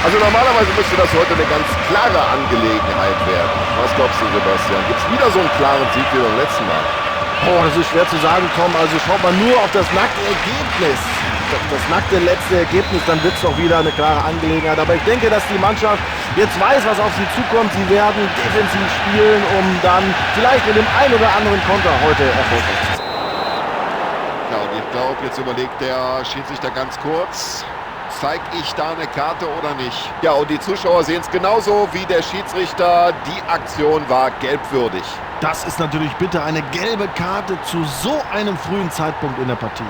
Also normalerweise müsste das heute eine ganz klare Angelegenheit werden. Was glaubst du, Sebastian? Gibt es wieder so einen klaren Sieg wie beim letzten Mal? Oh, das ist schwer zu sagen, Tom. Also schaut man nur auf das nackte Ergebnis. Das nackte letzte Ergebnis, dann wird es doch wieder eine klare Angelegenheit. Aber ich denke, dass die Mannschaft jetzt weiß, was auf sie zukommt. Sie werden defensiv spielen, um dann vielleicht in dem einen oder anderen Konter heute erfolgreich zu sein. Ja, und ich glaube, jetzt überlegt der Schiedsrichter ganz kurz. Zeige ich da eine Karte oder nicht? Ja, und die Zuschauer sehen es genauso wie der Schiedsrichter. Die Aktion war gelbwürdig. Das ist natürlich bitter, eine gelbe Karte zu so einem frühen Zeitpunkt in der Partie.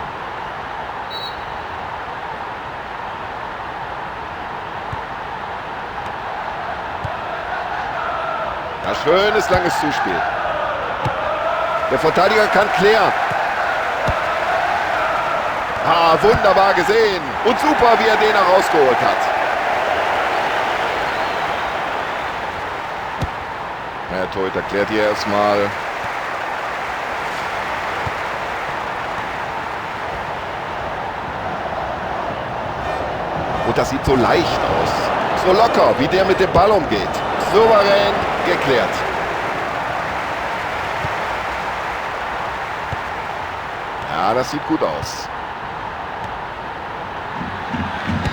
Ja, schönes langes Zuspiel. Der Verteidiger kann klären. Ah, wunderbar gesehen. Und super, wie er den herausgeholt hat. Der Torhüter klärt hier erstmal. Und das sieht so leicht aus. So locker, wie der mit dem Ball umgeht. Souverän geklärt. Ja, das sieht gut aus.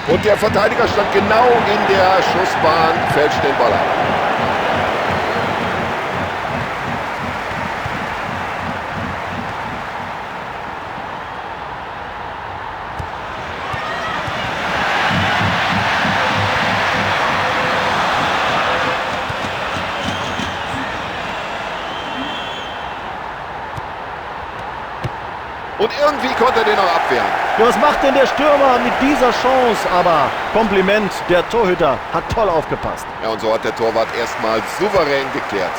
Und der Verteidiger stand genau in der Schussbahn, fälscht den Ball ab. Und irgendwie konnte er den noch abwehren. Ja, was macht denn der Stürmer mit dieser Chance? Aber Kompliment, der Torhüter hat toll aufgepasst. Ja, und so hat der Torwart erstmal souverän geklärt.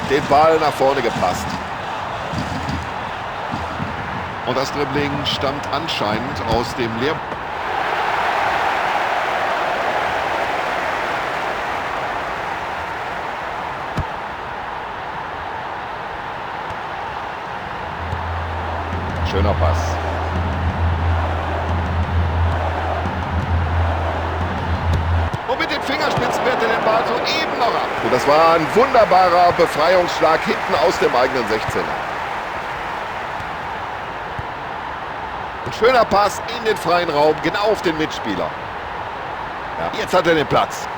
Den Ball nach vorne gepasst. Und das Dribbling stammt anscheinend aus dem Leer... Schöner Pass. Und mit den Fingerspitzen wehrt er den Ball soeben noch ab. Und das war ein wunderbarer Befreiungsschlag hinten aus dem eigenen 16er. Ein schöner Pass in den freien Raum, genau auf den Mitspieler. Ja, jetzt hat er den Platz.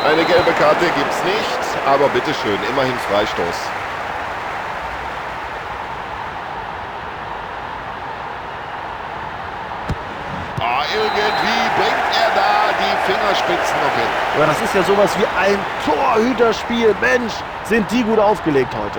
Eine gelbe Karte gibt es nicht, aber bitteschön, immerhin Freistoß. Ah, irgendwie bringt er da die Fingerspitzen noch hin. Ja, das ist ja sowas wie ein Torhüterspiel. Mensch, sind die gut aufgelegt heute.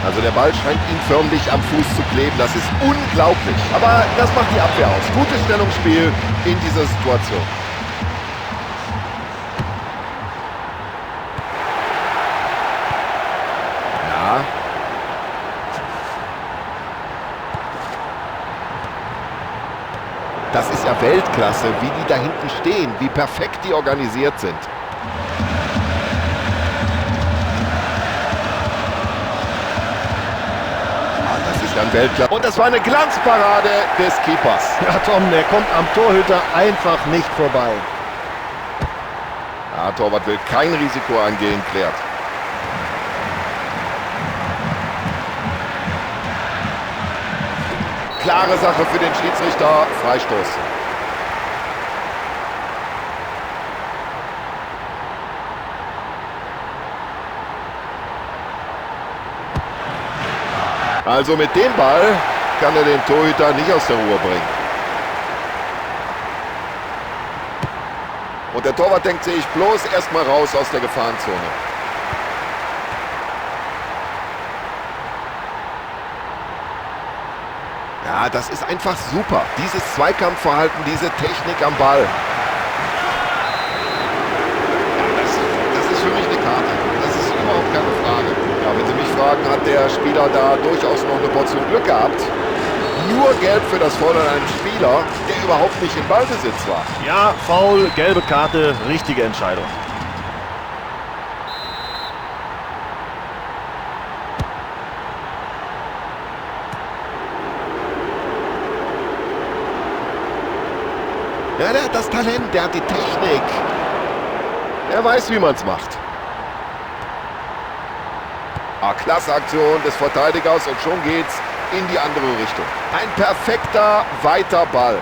Also der Ball scheint ihm förmlich am Fuß zu kleben. Das ist unglaublich. Aber das macht die Abwehr aus. Gutes Stellungsspiel in dieser Situation. Ja. Das ist ja Weltklasse, wie die da hinten stehen, wie perfekt die organisiert sind. Weltklasse. Und das war eine Glanzparade des Keepers. Ja, Tom, der kommt am Torhüter einfach nicht vorbei. Ja, Torwart will kein Risiko eingehen, klärt. Klare Sache für den Schiedsrichter, Freistoß. Also mit dem Ball kann er den Torhüter nicht aus der Ruhe bringen. Und der Torwart denkt sich bloß erstmal raus aus der Gefahrenzone. Ja, das ist einfach super. Dieses Zweikampfverhalten, diese Technik am Ball. Ja, das ist für mich eine Karte. Das ist überhaupt keine Frage. Ja, wenn Sie mich fragen, hat der Spieler da durchaus noch eine Portion Glück gehabt. Nur Gelb für das Foul an einem Spieler, der überhaupt nicht im Ballbesitz war. Ja, Foul, gelbe Karte, richtige Entscheidung. Ja, der hat das Talent, der hat die Technik. Er weiß, wie man es macht. Ah, klasse Aktion des Verteidigers und schon geht's in die andere Richtung. Ein perfekter, weiter Ball.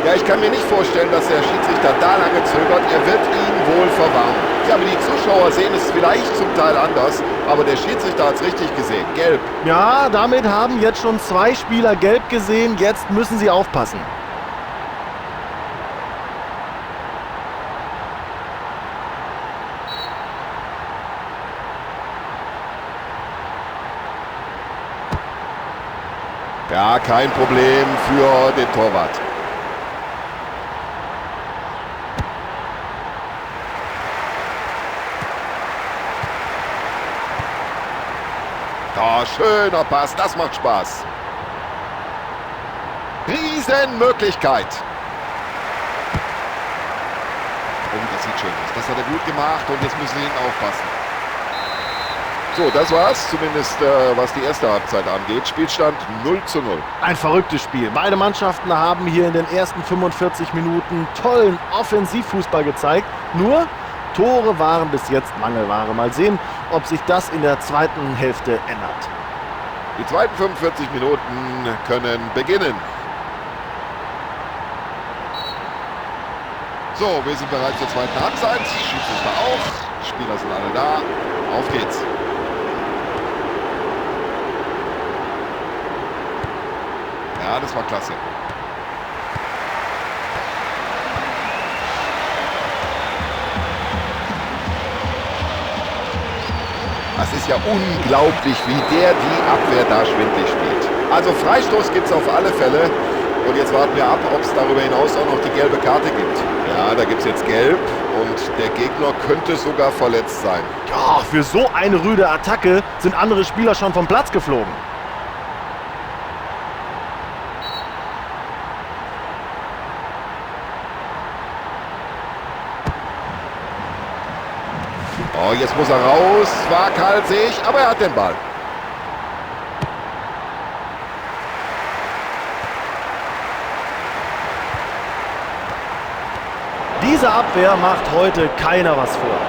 Ja, ich kann mir nicht vorstellen, dass der Schiedsrichter da lange zögert. Er wird ihn wohl verwarnen. Ja, aber die Zuschauer sehen es vielleicht zum Teil anders, aber der Schiedsrichter hat es richtig gesehen. Gelb. Ja, damit haben jetzt schon 2 Spieler gelb gesehen. Jetzt müssen sie aufpassen. Ja, kein Problem für den Torwart. Oh, schöner Pass, das macht Spaß. Riesenmöglichkeit. Oh, das sieht schön aus. Das hat er gut gemacht und jetzt müssen sie hinten aufpassen. So, das war's, zumindest was die erste Halbzeit angeht. Spielstand 0:0. Ein verrücktes Spiel. Beide Mannschaften haben hier in den ersten 45 Minuten tollen Offensivfußball gezeigt. Nur Tore waren bis jetzt Mangelware. Mal sehen, ob sich das in der zweiten Hälfte ändert. Die zweiten 45 Minuten können beginnen. So, wir sind bereit zur zweiten Halbzeit. Schiedsrichter auch. Spieler sind alle da. Auf geht's. Ja, das war klasse. Das ist ja unglaublich, wie der die Abwehr da schwindlig spielt. Also Freistoß gibt's auf alle Fälle. Und jetzt warten wir ab, ob's darüber hinaus auch noch die gelbe Karte gibt. Ja, da gibt's jetzt Gelb und der Gegner könnte sogar verletzt sein. Ja, für so eine rüde Attacke sind andere Spieler schon vom Platz geflogen. Oh, jetzt muss er raus, waghalsig, aber er hat den Ball. Diese Abwehr macht heute keiner was vor.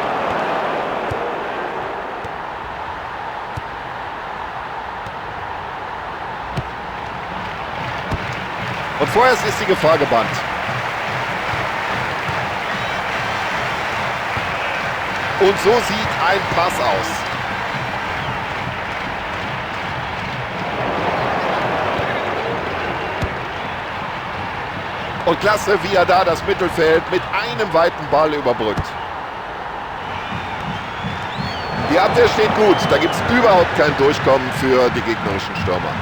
Und vorerst ist die Gefahr gebannt. Und so sieht ein Pass aus. Und klasse, wie er da das Mittelfeld mit einem weiten Ball überbrückt. Die Abwehr steht gut. Da gibt's überhaupt kein Durchkommen für die gegnerischen Stürmer.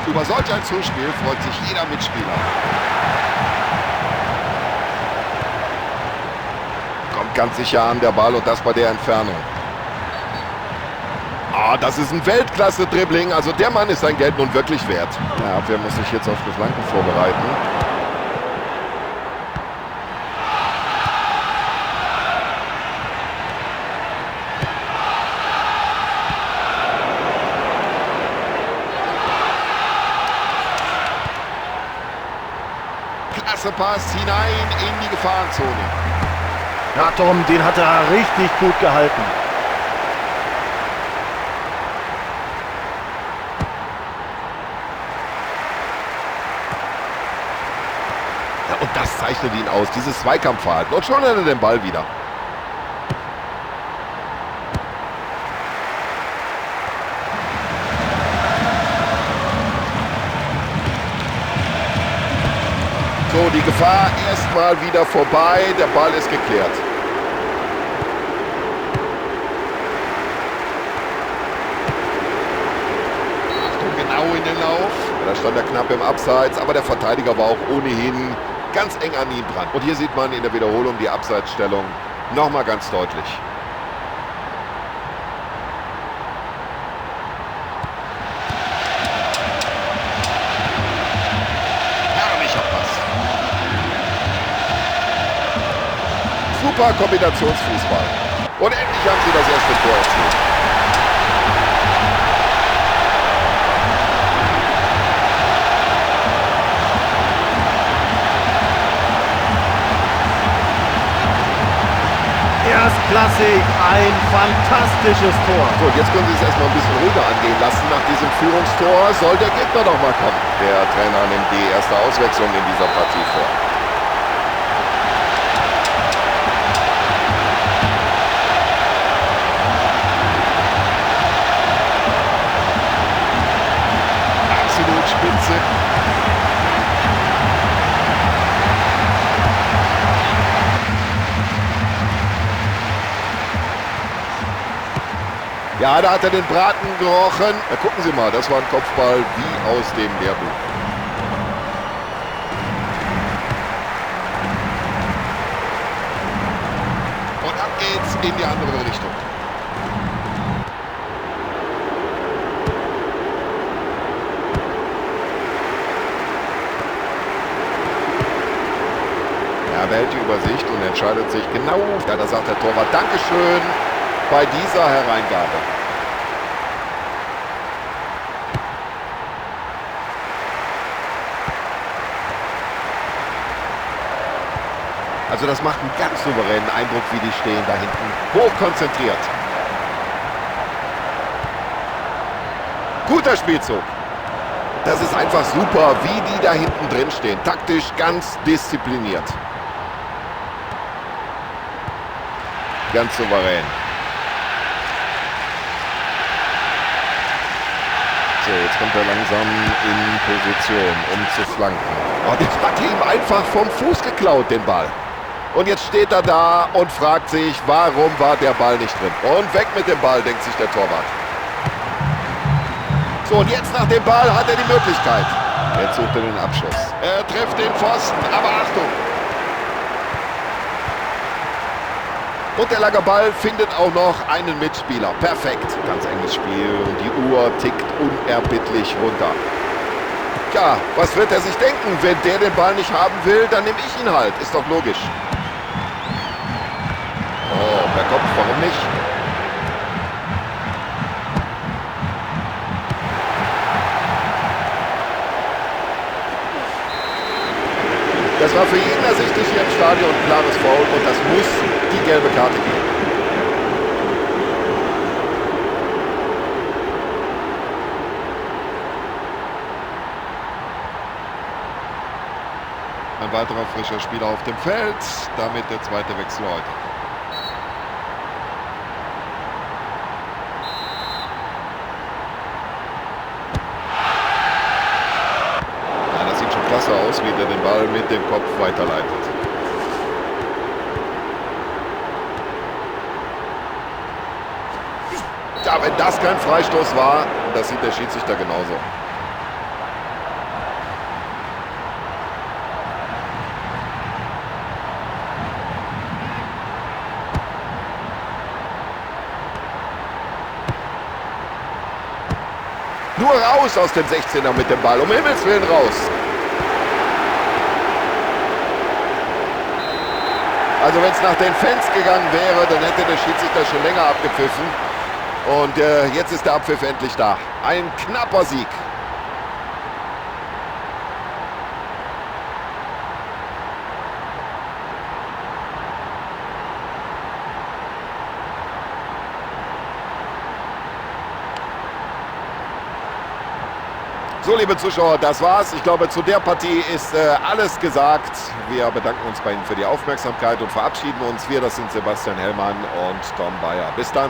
Über solch ein Zuspiel freut sich jeder Mitspieler. Kommt ganz sicher an der Ball und das bei der Entfernung. Ah, das ist ein Weltklasse-Dribbling. Also der Mann ist sein Geld nun wirklich wert. Die Abwehr muss sich jetzt auf die Flanken vorbereiten. Klasse Pass hinein in die Gefahrenzone. Ja, Tom, den hat er richtig gut gehalten. Ja, und das zeichnet ihn aus, dieses Zweikampfverhalten. Und schon hat er den Ball wieder. So, die Gefahr erstmal wieder vorbei. Der Ball ist geklärt. Achtung, genau in den Lauf. Da stand er knapp im Abseits, aber der Verteidiger war auch ohnehin ganz eng an ihm dran. Und hier sieht man in der Wiederholung die Abseitsstellung nochmal ganz deutlich. Herrlicher Pass. Super Kombinationsfußball. Und endlich haben sie das erste Tor erzielt. Erstklassig, ein fantastisches Tor. So, und jetzt können sie es erstmal ein bisschen ruhiger angehen lassen. Nach diesem Führungstor soll der Gegner doch mal kommen. Der Trainer nimmt die erste Auswechslung in dieser Partie vor. Absolut spitze. Ja, da hat er den Braten gerochen. Na, gucken Sie mal, das war ein Kopfball wie aus dem Lehrbuch. Und ab geht's in die andere Richtung. Er behält die Übersicht und entscheidet sich genau. Ja, da sagt der Torwart Dankeschön bei dieser Hereingabe. Also das macht einen ganz souveränen Eindruck, wie die stehen da hinten. Hochkonzentriert. Guter Spielzug. Das ist einfach super, wie die da hinten drin stehen. Taktisch ganz diszipliniert. Ganz souverän. So, jetzt kommt er langsam in Position, um zu flanken. Oh, das hat ihm einfach vom Fuß geklaut, den Ball. Und jetzt steht er da und fragt sich, warum war der Ball nicht drin? Und weg mit dem Ball, denkt sich der Torwart. So, und jetzt nach dem Ball hat er die Möglichkeit. Jetzt sucht er den Abschluss. Er trifft den Pfosten, aber Achtung! Und der lange Ball findet auch noch einen Mitspieler. Perfekt. Ganz enges Spiel und die Uhr tickt unerbittlich runter. Tja, was wird er sich denken? Wenn der den Ball nicht haben will, dann nehme ich ihn halt. Ist doch logisch. Oh, per Kopf, warum nicht? Das war für jeden ersichtlich hier im Stadion ein klares Foul und das muss die gelbe Karte geben. Ein weiterer frischer Spieler auf dem Feld, damit der zweite Wechsel heute. Ja, das sieht schon klasse aus, wie der den Ball mit dem Kopf weiterleitet. Ja, wenn das kein Freistoß war, das sieht der Schiedsrichter genauso. Nur raus aus dem 16er mit dem Ball, um Himmels Willen raus. Also wenn es nach den Fans gegangen wäre, dann hätte der Schiedsrichter schon länger abgepfiffen. Und jetzt ist der Abpfiff endlich da. Ein knapper Sieg. So, liebe Zuschauer, das war's. Ich glaube, zu der Partie ist alles gesagt. Wir bedanken uns bei Ihnen für die Aufmerksamkeit und verabschieden uns. Wir, das sind Sebastian Hellmann und Tom Bayer. Bis dann.